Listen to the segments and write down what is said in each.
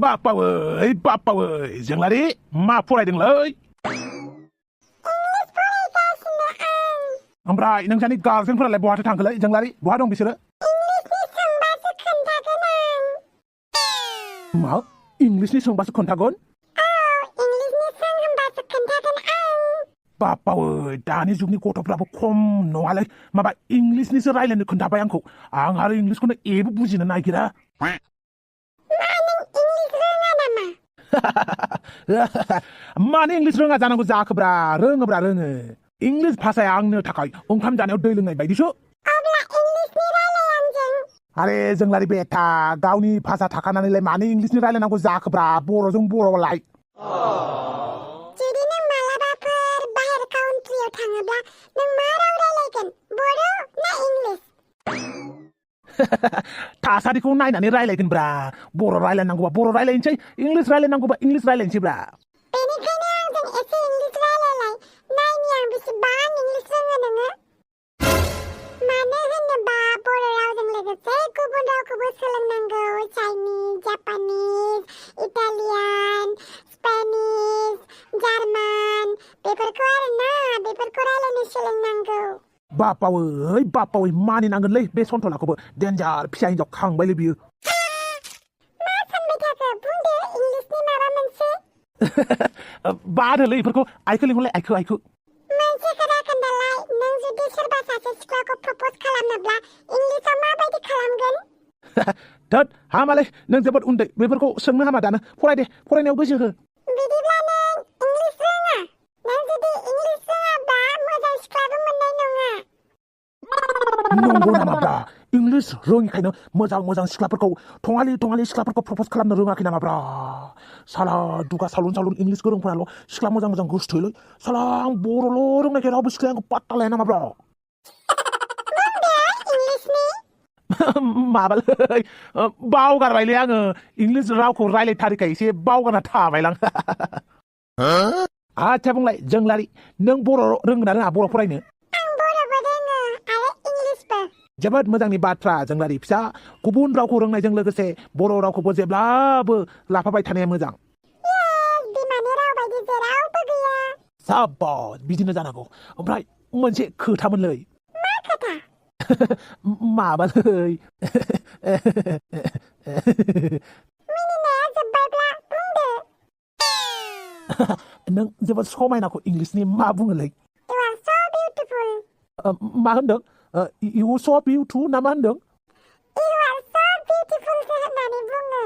बाप्पावै जोंलारि मा फरायदोंलै ओमफ्राय नोंसानि गार्लफ्रेन्डफोरालाय बहाथो थांखोलै जोंलारि बहा दं बिसोरो मा इंलिसनि सोंबासो खोन्थागोन बाप्पावै दानि जुगनि गथ'फ्राबो खम नङालै माबा इंलिसनिसो रायलायनो खोन्थाबाय आंखौ आं आरो इंलिसखौनो एबो बुजिनो नागिरा माने इंलिस रोङा जानांगौ जाखोब्रा रोङो इंलिस भाषाया आंनो थाखाय ओंखाम जानायाव दै लोंनाय बायदिसो आरे जोंलारि बेटा गावनि भाषा थाखानानैलाय मानो इंलिसनि रायलायनांगौ जाखोब्रा बर'जों बर'लाय जुदि नों मालाबाफोर बाहेर काउन्ट्रियाव थाङोब्ला नों मा राव रायलायगोन बर' ना इंलिस थासारिखौ नायनानै रायलायगोनब्रा बर' रायलायनांगौबा बर' रायलायनोसै इंलिस रायलायनांगौबा इंलिस रायलायनोसैब्रा बेनिखायनो आंजों एसे इंलिस रायलायलाय नायनि आं बेसेबां इंलिस रोङो नोङो मानो होनोबा बर' रावजों लोगोसे गुबुन रावखौबो सोलोंनांगौ Chinese Japanese Italian Spanish German बेफोरखौ रायलायनो सोलोंनांगौ बाप्पावै मानिनांगोनलै बे सन्थलाखौबो डेन्जार फिसा हिनजाव खांबायलै बियो मा सानबाय थाखो बुंदो इंलिसनि माबा मोनसे बादोलै इफोरखौ आइखौ लिंहरलाय आइखौ मोनसे खोथा खोन्थालाय नों जुदि सोरबा सासे सिख्लाखौ प्रप'ज खालामनोब्ला इंलिसाव माबायदि खालामगोन धोद हामालै नों जोबोद उन्दै बेफोरखौ सोंनो हामा दानो फरायनायाव गोसो हो बिदिब्ला नों इंलिस रोङा नों जुदि इंलिस रोङाब्ला मोजां सिख्लाबो मोननाय नङा नंगौ नामाब्रा इंलिस रोङिखायनो मोजां सिख्लाफोरखौ थङालि सिख्लाफोरखौ प्रप'ज खालामनो रोङाखै नामाब्रा साला दुगा सालुन इंलिस गोरोंफोराल' सिख्ला मोजां गोसोथोयोलै साला आं बर'ल' रोंनायखाय रावबो सिख्लाया आंखौ पात्ता लाया नामाब्रा माबालै बावगारबायलै आङो इंलिस रावखौ रायलायथारिखाय एसे बावगारना थाबायलां आच्छा बुंलाय जोंलारि नों बर' रोंगोन ना रोङा बर' फरायनो आं बर'बो रोङो आरो इंलिसबो जोबोद मोजांनि बाथ्रा जोंलारि फिसा गुबुन रावखौ रोंनायजों लोगोसे बर' रावखौबो जेब्लाबो लाफाबाय थानाया मोजां बिमानि राव बायदि जेरावबो गैया साबास बिदिनो जानांगौ ओमफ्राय मोनसे खोथामोनलै मा खोथा माबालै मिनिनाया जोब्बायब्ला बुंदो नों जोबोद समायनाखौ इंलिसनि मा बुङोलै You are so beautiful मा होनदों you so beautiful ना मा होनदों You are so beautiful होननानै बुङो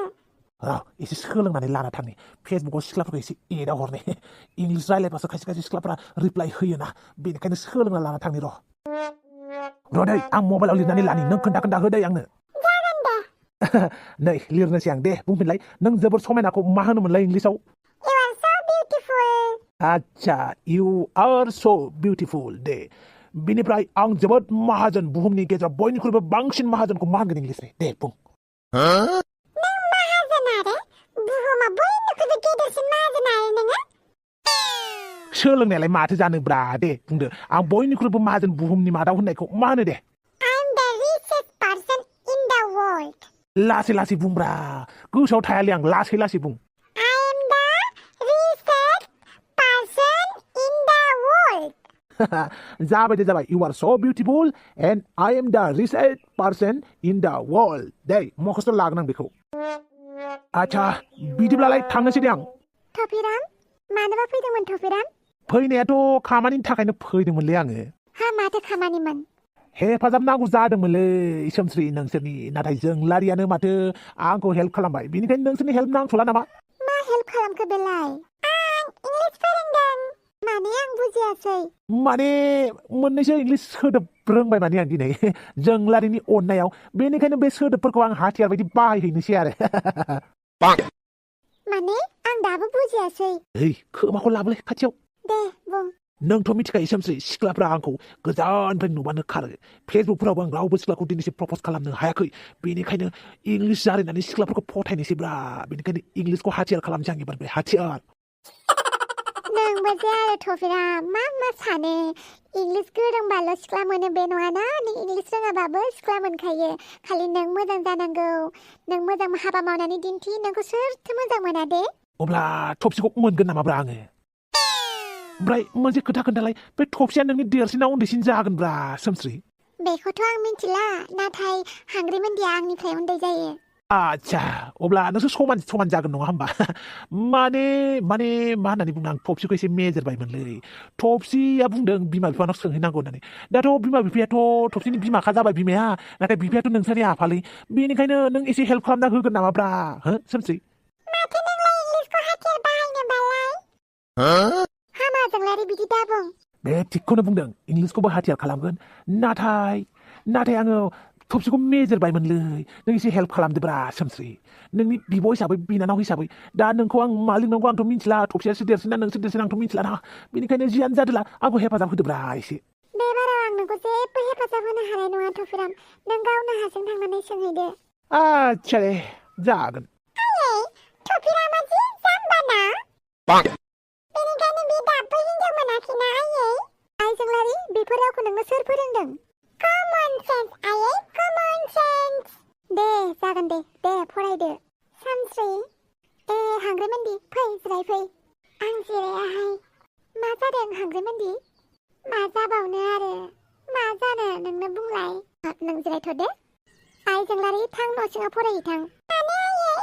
एसे सोलोंनानै लाना थांनि फेसबुकाव सिख्लाफोरखौ एसे एदा हरनि इंलिस रायलायबासो खायसे सिख्लाफोरा रिप्लाइ होयोना बेनिखायनो सोलोंना लाना थांनि र' दै आं मबाइलाव लिरनानै लानि नों खोन्था होदै आंनो जागोन दे नै लिरनोसै आं दे बुंफिनलाय नों जोबोद समायनाखौ मा होनोमोनलाय इंलिसाव You are so beautiful आच्छा you are so beautiful दे बिनिफ्राय आं जोबोद माहाजोन बुहुमनि गेजेराव बयनिख्रुइबो बांसिन माहाजोनखौ मा होनगोन इंलिसनि दे बुं नों माहाजोन आरो बुहुमाव बयनिख्रुइबो गेदेरसिन माहाजोन आरो नोङो सोलोंनायालाय माथो जानोब्रा दे बुंदो आं बयनिख्रुइबो माहाजोन बुहुमनि मादाव होननायखौ मा होनो दे I'm the richest person in the world लासै बुंब्रा गोसोआव थायालै आं लासै बुं I am the richest person in the world जाबाय you are so beautiful and I am the richest person in the world दे मखस्थ' लागोन आं बेखौ आच्छा बिदिब्लालाय थांनोसै दे आं थफिराम मानोबा फैदोंमोन थफिराम फैनायाथ' खामानिनि थाखायनो फैदोंमोनलै आङो हा माथो खामानिमोन हेफाजाब नांगौ जादोंमोनलै सोमस्रि नोंसोरनि नाथाय जोंलारियानो माथो आंखौ हेल्प खालामबाय बेनिखायनो नोंसोरनि हेल्प नांथ'ला नामा मा हेल्प खालामखो बेलाय आं इंलिस फोरोंदों माने आं बुजियासै माने मोननैसो इंलिस सोदोब रोंबाय माने आं दिनै जोंलारिनि अननायाव बेनिखायनो बे सोदोबफोरखौ आं हाथियार बायदि बाहायहैनोसै आरो माने आं दाबो बुजियासै खोमाखौ लाबोलै खाथियाव दे बुं नोंथ' मिथिखायो सोमस्रि सिख्लाफ्रा आंखौ गोजाननिफ्राय नुबानो खारो फेसबुकफोरावबो आं रावबो सिख्लाखौ दिनैसिम प्रप'ज खालामनो हायाखै बेनिखायनो इंलिस जारिनानै सिख्लाफोरखौ फथायनोसैब्रा बेनिखायनो इंलिसखौ हाथियार खालामसै आं एबार बे हाथियार नोंबो राजे आरो थफिरा मा सानो इंलिस गोरोंबाल' सिख्ला मोनो बे नङाना नों इंलिस रोङाबाबो सिख्ला मोनखायो खालि नों मोजां जानांगौ नों मोजां हाबा मावनानै दिन्थि नोंखौ सोरथो मोजां मोना दे अब्ला थफसिखौ मोनगोन नामाब्रा आङो ओमफ्राय मोनसे खोथा खोन्थालाय बे थफसिया नोंनि देरसिना उन्दैसिन जागोनब्रा सोमस्रि बेखौथ' आं मिथिला नाथाय हांग्रिमोनदिया आंनिफ्राय उन्दै जायो आच्छा अब्ला नोंसोर समान जागोन नङा होमबा माने मा होननानै बुंनो आं थफसिखौ एसे मेजेरबायमोनलै थफसिया बुंदों बिमा बिफानाव सोंहैनांगौ होननानै दाथ' बिमा बिफायाथ' थफसिनि बिमाखा जाबाय बिमाया नाथाय बिफायाथ' नोंसोरनि आफालै बेनिखायनो नों एसे हेल्प खालामना होगोन नामाब्रा हो सोमस्रि माथो नोंलाय इंलिसखौ हाथियार बाहायनो बालाय हामाजोंलाय बिदि दाबुं बे थिगखौनो बुंदों इंलिसखौबो हाथियार खालामगोन नाथाय आङो थफसिखौ मेजेरबायमोनलै नों एसे हेल्प खालामदोब्रा सोमस्रि नोंनि बिब' हिसाबै बिनानाव हिसाबै दा नोंखौ आं मा लिंनांगौ आंथ' मिथिला थफसियासो देरसिन ना नोंसो देरसिन आंथ' मिथिला ना बेनिखायनो जियानो जादोला आंखौ हेफाजाब होदोब्रा एसे बे बाराव आं नोंखौ जेबो हेफाजाब होनो हानाय नङा थफिराम नों गावनो हारसिं थांनानै सोंहैदो आच्छा दे जागोन थफिरामा जि जाम्बाना बेनिखायनो बे दाबो हिनजाव मोनाखैना आइजोंलारि बेफोर रावखौ नोंनो सोर फोरोंदों कमन सेन्स आयै कमन सेन्स दे जागोन दे फरायदो सानस्रि हांग्रिमोनदि फै जिरायफै आं जिरायाहाय मा जादों हांग्रिमोनदि मा जाबावनो आरो मा जानो नोंनो बुंलाय नों जिरायथ'दो आइजोंलारि थां न' सिङाव फरायहैथां मानो आयै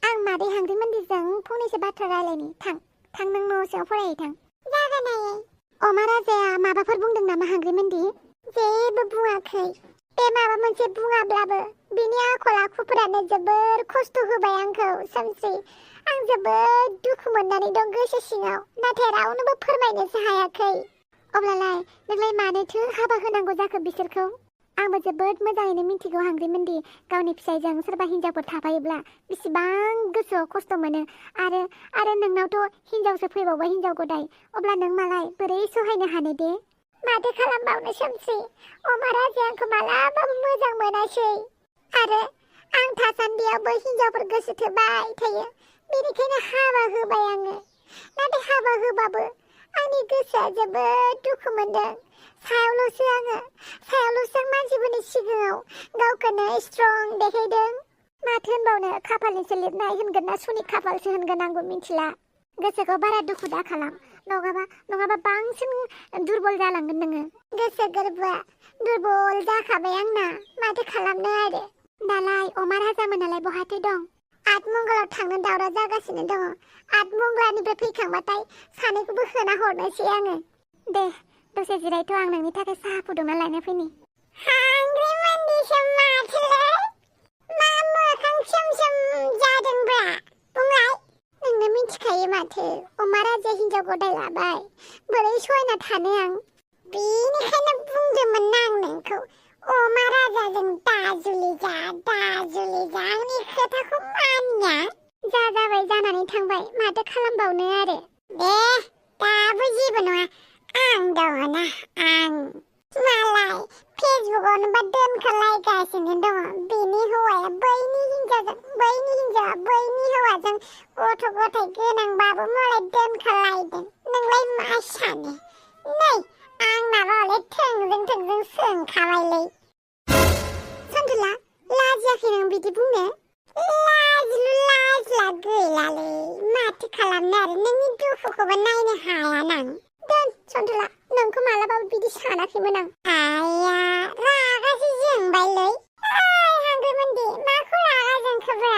आं मादै हांग्रिमोनदिजों फंनैसो बाथ्रा रायलायनि थां नों न' सिङाव फरायहैथां जागोन आयै अमा राजाया माबाफोर बुंदों नामा हांग्रिमोनदि जेबो बुङाखै बे माबा मोनसे बुङाब्लाबो बिनि आखल आखुफोरानो जोबोर खस्थ' होबाय आंखौ सोमस्रि आं जोबोद दुखु मोननानै दं गोसो सिङाव नाथाय रावनोबो फोरमायनोसो हायाखै अब्लालाय नोंलाय मानोथो हाबा होनांगौ जाखो बिसोरखौ आंबो जोबोद मोजाङैनो मिथिगौ हांग्रिमोनदि गावनि फिसायजों सोरबा हिनजावफोर थाफायोब्ला बेसेबां गोसोआव खस्थ' मोनो आरो नोंनावथ' हिनजावसो फैबावबाय हिनजाव गदाय अब्ला नों मालाय बोरै सहायनो हानो दे माथो खालामबावनो सोमस्रि अमा राजाया आंखौ मालाबाबो मोजां मोनासै आरो आं थासान्दियावबो हिनजावफोर गोसो थोबाय थायो बेनिखायनो हाबा होबाय आङो नाथाय हाबा होबाबो आंनि गोसोआ जोबोद दुखु मोनदों सायावल'सो आं मानसिफोरनि सिगाङाव गावखौनो स्ट्रं देखायदों माथो होनबावनो खाफालनिसो लिरनाय होनगोन ना सुनि खाफालसो होनगोन आंबो मिथिला गोसोखौ बारा दुखु दा खालाम नङाबा बांसिन दुरबल जालांगोन नोङो गोसो गोरबोआ दुरबल जाखाबाय आंना माथो खालामनो आरो दालाय अमा राजामोनालाय बहाथो दं आतमंगलाव थांनो दावराव जागासिनो दङ आतमंगलानिफ्राय फैखांबाथाय सानैखौबो होना हरनोसै आङो दे दसे जिरायथ' आं नोंनि थाखाय साहा फुदुंना लायनो फैनि हांग्रिमोनदिसो माथोलै मा मोखां सोम जादोंब्रा बुंलाय नोंनो मिथिखायो माथो अमा राजाया हिनजाव गदाय लाबाय बोरै सहायना थानो आं बेनिखायनो बुंदोंमोन ना आं नोंखौ अमा राजाजों दाजुलि जा आंनि खोथाखौ मानिया जाबाय जानानै थांबाय माथो खालामबावनो आरो दे दाबो जेबो नङा आं दङना आं मालाय फेसबुकआवनोबा दोनखोलायगासिनो दङ बेनि हौवाया बैनि हिनजावा बैनि हौवाजों गथ' गथाय गोनांबाबो मालाय दोनखोलायदों नोंलाय मा सानो नै आंनाबो थोंजों सोंखाबायलै सन्थुला लाजियाखै नों बिदि बुंनो लाजला गैलालै माथो खालामनो आरो नोंनि दुखुखौबो नायनो हाया नां दोन सन्थुला नोंखौ मालाबाबो बिदि सानाखैमोन आं आया रागासो जोंबायलै हांग्रिमोनदि माखौ रागा जोंखोब्रा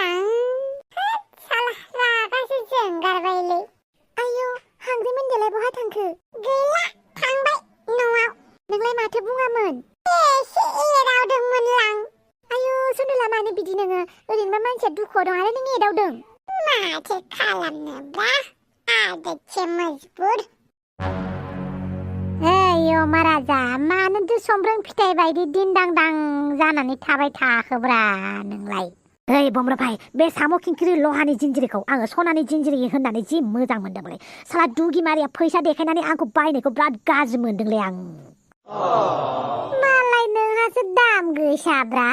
साला रागासो जोंगारबायलै आयौ हांग्रिमोनदियालाय बहा थांखो गैला थांबाय न'आव नोंलाय माथो बुङामोन एसे एदावदोंमोनलां आयौ सन्थुला मानो बिदि नोङो ओरैनोबा मानसिया दुखुआव दं आरो नों एदावदों माथो खालामनोब्रा आदतसो मजबुर अमा राजा मानोथो समब्रों फिथाइ बायदि दिनदांदां जानानै थाबाय थाखोब्रा नोंलाय बमब्रा भाई बे साम' खिंख्रि लहानि जिन्जिरिखौ आङो सनानि जिन्जिरि होननानै जि मोजां मोनदोंलै साला दुगिमारिया फैसा देखायनानै आंखौ बायनायखौ बिराद गाज्रि मोनदोंलै आं मालाय नोंहासो दाम गोसाब्रा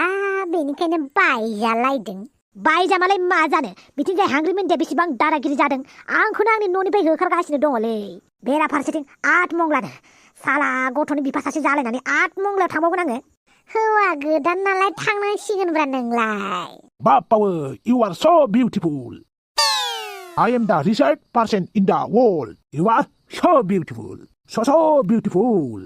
बेनिखायनो बायजालायदों बायजामालाय मा जानो बिथिंजाय हांग्रिमोनदिया बेसेबां दादागिरि जादों आंखौनो आंनि न'निफ्राय होखारगासिनो दङलै बेराफारसेथिं 8 मंग्लानो साला गथ'नि बिफा सासे जालायनानै 8 मंग्लायाव थांबावगोन आङो हौवा गोदान नालाय थांनांसिगोनब्रा नोंलाय बाप्पावो you are so beautiful I am the richest person in the world you are so beautiful so beautiful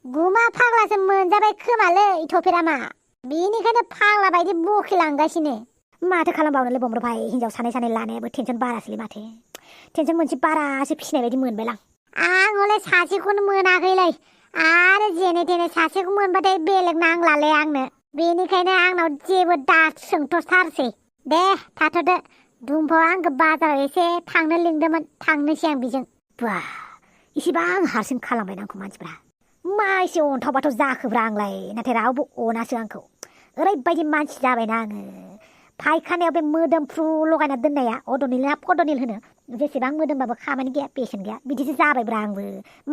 गुमा फाग्लासो मोनजाबाय खोमालै थफेरामा बेनिखायनो फाग्ला बायदि बखिलांगासिनो माथो खालामबावनोलै बमब्र भाई हिनजाव सानै लानायाबो टेनसन बारासैलै माथो टेनसन मोनसे बारासो फिसिनाय बायदि मोनबायलां आं हले सासेखौनो मोनाखैलै आरो जेने तेने सासेखौ मोनबाथाय बेलेग नांलालै आंनो बेनिखायनो आंनाव जेबो दा सोंथ'थारसै दे थाथ'दो दुम्फाव आंखौ बाजाराव एसे थांनो लिंदोंमोन थांनोसै आं बेजों बा इसेबां हारसिं खालामबाय आंखौ मानसिफ्रा मा एसे अन्थाव बाथाव जाखोब्रा आंलाय नाथाय रावबो अनासो आंखौ ओरैबायदि मानसि जाबायना आङो फायखानायाव बे मोदोमफ्रु लगायना दोननाया अदनिल ना फदनिल होनो जेसेबां मोदोमबाबो खामानि गैया बेसेन गैया बिदिसो जाबायब्रा आंबो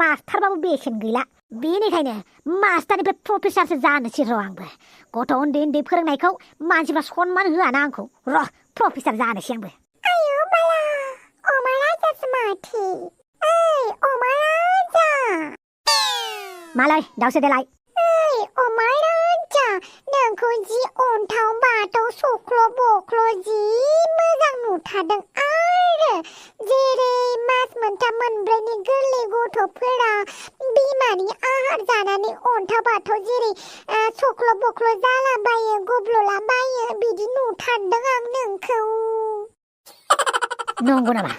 मास्टारबाबो बेसेन गैला बेनिखायनो मास्टारनिफ्राय प्रफेसारसो जानोसै र' आंबो गथ' उन्दै फोरोंनायखौ मानसिफ्रा सनमान होआना आंखौ र' प्रफेसार जानोसै आंबो आयु बाला अमा राजासो माथो ओइ अमा राजा मालाय दाउसो देलाय ओइ अमा राजा नोंखौ जि अन्थाव बाथाव सख्ल' बख्ल' जि मोजां नुथारदों आरो जेरै मास मोनथाम मोनब्रैनि गोरलै गथ'फोरा बिमानि आहार जानानै अन्थाव बाथाव जेरै सख्ल' बख्ल' जालाबायो गब्ल'लाबायो बिदि नुथारदों आं नोंखौ नंगौ नामा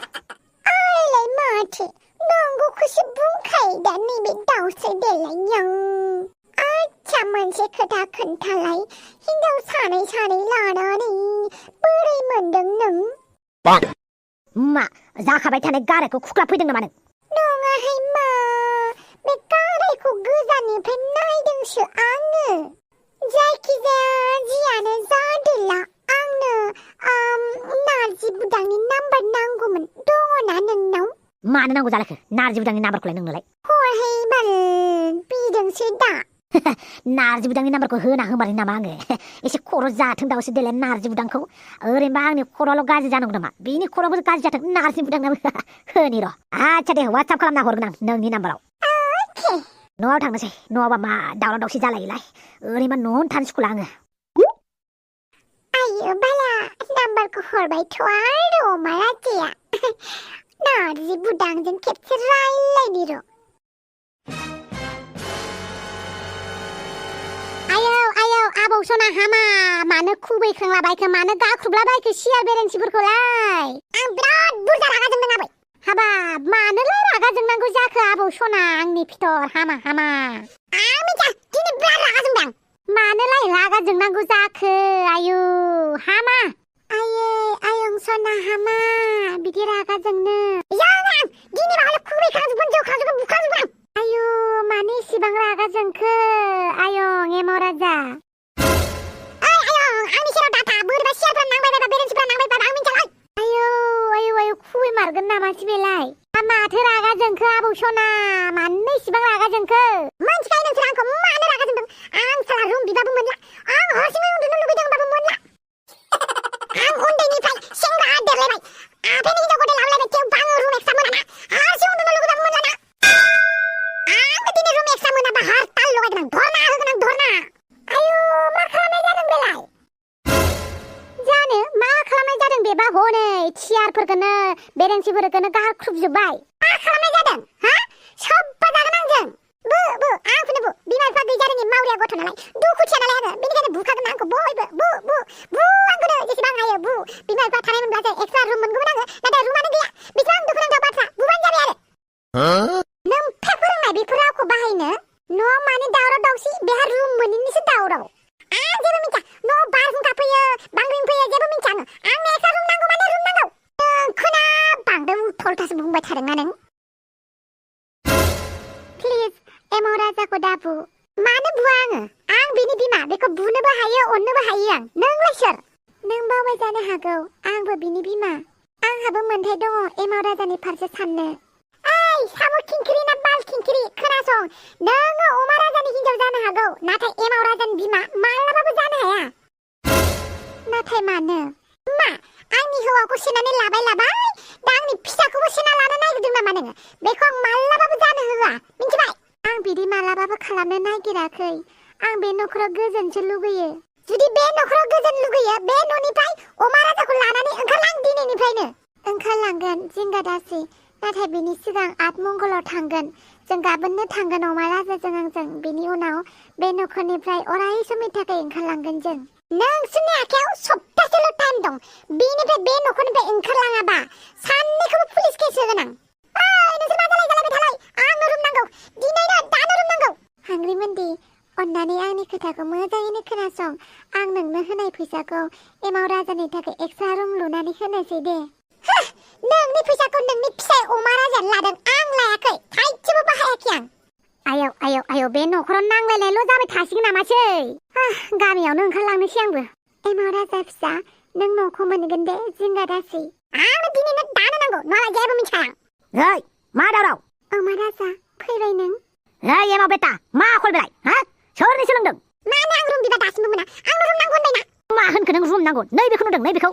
आइलाय माथो नंगौखौसो बुंखायो दा नैबे दाउस्रि देलायनायाव आच्छा मोनसे खोथा खोन्थालाय हिनजाव सानै लानानै बोरै मोनदों नों मा जाखाबाय थानाय गारायखौ खुख्लाबफैदों नामा नों नङाहाय मा बे गारायखौ गोजाननिफ्राय नायदोंसो आङो जायखिजाया जियानो जादोला आंनो नारजि बुदांनि नाम्बार नांगौमोन दङना नोंनाव मानो नांगौ जालायखो नारजि बुदांनि नाम्बारखौलाय नोंनोलाय हरहाय बाल बिदोंसो दा नारजि बुदांनि नाम्बारखौ होना होमारै नामा आङो एसे खर' जाथों दाउसो देलाय नारजि बुदांखौ ओरैनोबा आंनि खर'आल' गाज्रि जानांगौ नामा बेनि खर'आबो गाज्रि जाथों नारजि बुदांनाबो होनि र' आच्छा दे वाट्सआप खालामना हरगोन आं नोंनि नाम्बाराव न'आव थांनोसै नङाबा मा दावराव दावसि जालायोलाय ओरैनो न'आवनो थानो सुखुला आङो आयो बाला नाम्बारखौ हरबायथ' आरो अमा राजाया नारजि बुदांजों खेबसे रायलायनि र' आयौ आबौ सना हामा मानो खुबैखांलाबायखो मानो गाख्रुबलाबायखो सियार बेरेन्सिफोरखौलाय आं बिराद बुरजा रागा जोंदों आबै हाबाब मानोलाय रागा जोंनांगौ जाखो आबौ सना आंनि फिथर हामा आं मिथिया दिनै बिराद रागा जोंदों मानोलाय रागा जोंनांगौ जाखो आयु हामा आयं सना हामा बिदि रागा जोंनो आं दिनै माबाले खुबैखांजोबगोन जौखांजोबगोन बुखांजोबगोन आयु मानो इसेबां रागा जोंखो आयं एमाव राजा आयं आंनि सेराव दाथा बोरैबा सियारफ्रा नांबाय बायबा बेरेन्सिफ्रा नांबाय बायबा आं मिथियालै आयु खुबै मारगोन नामासि बेलाय माथो रागा जोंखो आबौ सना मानो इसेबां रागा जोंखो मोनथिखायो नोंसोर आंखौ मानो रागा जोंदों आं साला रुम बिबाबो मोनला आं हरसिङै उन्दुनो लुबैदों होनबाबो मोनला आं उन्दैनिफ्राय सेंग्रा देरलायबाय आफानि हिनजाव गदाय लाबोलायबाय थेवबो आङो रुम एक्सट्रा मोनाना हारसिं उन्दुनो लुबैबाबो मोनलाना आंबो दिनै रुम एक्सट्रा मोनाबा हरताल लगायगोन आं धरना होगोन आं धरना आयु मा खालामनाय जादों बेलाय जानो मा खालामनाय जादों बेबा हनै सियारफोरखौनो बेरेन्सिफोरखौनो गाख्रुबजोब्बाय मा खालामनाय जादों हा सोब्बा जागोन आंजों आंखौनो बिमा बिफा गैजारोङि मावरिया गथ' नालाय दुखुथिया नालाय आङो बेनिखायनो बुखागोन आंखौ बयबो बु आंखौनो जेसेबां हायो बु बिमा बिफा थानाय मोनब्लासो एक्सट्रा रुम मोनगौमोन आङो नाथाय रुमानो गैया बेसेबां दुखुनांथाव बाथ्रा बुबानो जाबाय आरो नों फे फोरोंनाय बेफोर रावखौ बाहायनो न'आव मानो दावराव दावसि बेहा रुम मोनैनिसो दावराव आं जेबो मिथिया न'आव बारहुंखा फैयो बांग्रिं फैयो जेबो मिथिया आंनो एक्सट्रा रुम नांगौ माने रुम नांगौ नोंखौना बांद्राय उथलथासो बुंबाय थादोंना नों प्लिज एमाव राजाखौ दाबु मानो बुवा आं बिनि बिमा बेखौ बुनोबो हायो अननोबो हायो आं नोंलाय सोर नों बावबाय जानो हागौ आंबो बिनि बिमा आंहाबो मोन्थाय दङ एमाव राजानि फारसे साननो ओइ साम' खिंखिरि ना बाल खिंखिरि खोनासं नोङो अमा राजानि हिनजाव जानो हागौ नाथाय एमाव राजानि बिमा मालाबाबो जानो हाया नाथाय मानो मा आंनि हौवाखौ सेनानै लाबाय दा आंनि फिसा फिसाखौबो सेना लानो नागिरदों नामा नोङो बेखौ आं मालाबाबो जानो होआ मिन्थिबाय आं बिदि मालाबाबो खालामनो नागिराखै आं बे नखराव गोजोनसो लुगैयो जुदि बे नखराव गोजोन लुगैयो बे न'निफ्राय अमा राजाखौ लानानै ओंखारलां दिनैनिफ्रायनो ओंखारलांगोन जिंगा दासि नाथाय बिनि सिगां आतमंगलाव थांगोन जों गाबोननो थांगोन अमा राजाजों आंजों बिनि उनाव बे नखरनिफ्राय अराय समनि थाखाय ओंखारलांगोन जों नोंसोरनि आखायाव सप्तासेल' टाइम दं बेनिफ्राय बे नखरनिफ्राय ओंखारलाङाबा सानैखौबो पुलिस केस होगोन आं नोंसोर मा जालायबाय थालाय आंनो रुम नांगौ दिनैनो दानो रुम नांगौ हांग्रिमोनदि अन्नानै आंनि खोथाखौ मोजाङैनो खोनासं आं नोंनो होनाय फैसाखौ एमाव राजानि थाखाय एक्सट्रा रुम लुनानै होनोसै दे नोंनि फैसाखौ नोंनि फिसाय अमा राजायानो लादों आं लायाखै थाइसेबो बाहायाखै आं आयौ बे नखराव नांलायनायल' जाबाय थासिगोन नामासै गामियावनो ओंखारलांनोसै आंबो एमाव राजा फिसा नों न'खौ मोनगोन दे जिंगा दासि आंनो दिनैनो दानो नांगौ नङाबा जेबो मिथिया ओइ मा दावराव अमा राजा फैबाय नों ओइ एमाव बेटा मा आखल बेलाय हा सोरनि सोलोंदों मानो आं रुम बिबा दासिमबो मोना आंनो रुम नांगौ होनबायना मा होनखो नों रुम नांगौ नैबेखौ नुदों नैबेखौ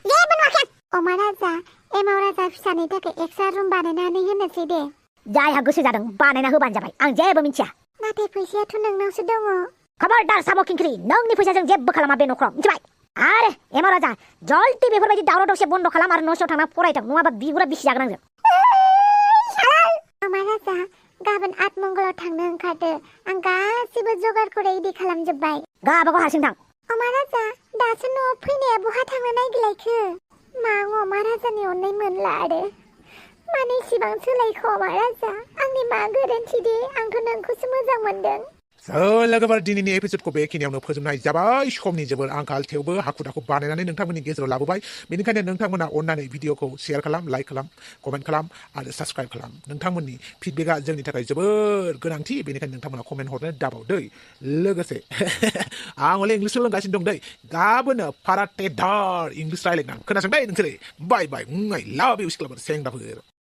जेबो नुवाखै आं अमा राजा एमाव राजा फिसानि थाखाय एक्सट्रा रुम बानायनानै होनोसै दे जायहा गोसो जादों बानायना होबानो जाबाय आं जेबो मिथिया नाथाय फैसायाथ' नोंनावसो दङ खबरदार साम' खिंख्रि नोंनि फैसाजों जेबो खालामा बे नखराव मिथिबाय आरे एमाव राजा जल्दि बेफोरबायदि दावराव दावसि बन्द खालाम आरो न' सिङाव थांना फरायथों नङाबा बिगुरा बिसि जागोन आंजों अमा राजा गाबोन आतमंगलाव थांनो ओंखारदो आं गासिबो जगारखौ रेडि खालामजोब्बाय गाबागाव हारसिं थां अमा राजा दासो न'आव फैनाया बहा थांनो नागिरलायखो मा अमा राजानि अननाय मोनला आरो माने इसिबां सोलायखो अमा राजा आंनि मा गोरोन्थि दे आंथ' नोंखौसो मोजां मोनदों लोगोफोर दिनैनि एपिसडखौ बेखिनियावनो फोजोबनाय जाबाय समनि जोबोर आंखाल थेवबो हाखु दाखु बानायनानै नोंथांमोननि गेजेराव लाबोबाय बेनिखायनो नोंथांमोना अननानै भिडिअखौ शेयार खालाम लाइक खालाम कमेन्ट खालाम आरो साबस्क्राइब खालाम नोंथांमोननि फिडबेकआ जोंनि थाखाय जोबोर गोनांथि बेनिखायनो नोंथांमोना कमेन्ट हरनो दाबावदै लोगोसे आं हले इंलिस सोलोंगासिनो दं दै गाबोनो फाराटेदार इंलिस रायलायनां खोनासं दै नोंसोरो बाय बाय आइ लाभ इउ सिख्लाफोर सेंग्राफोर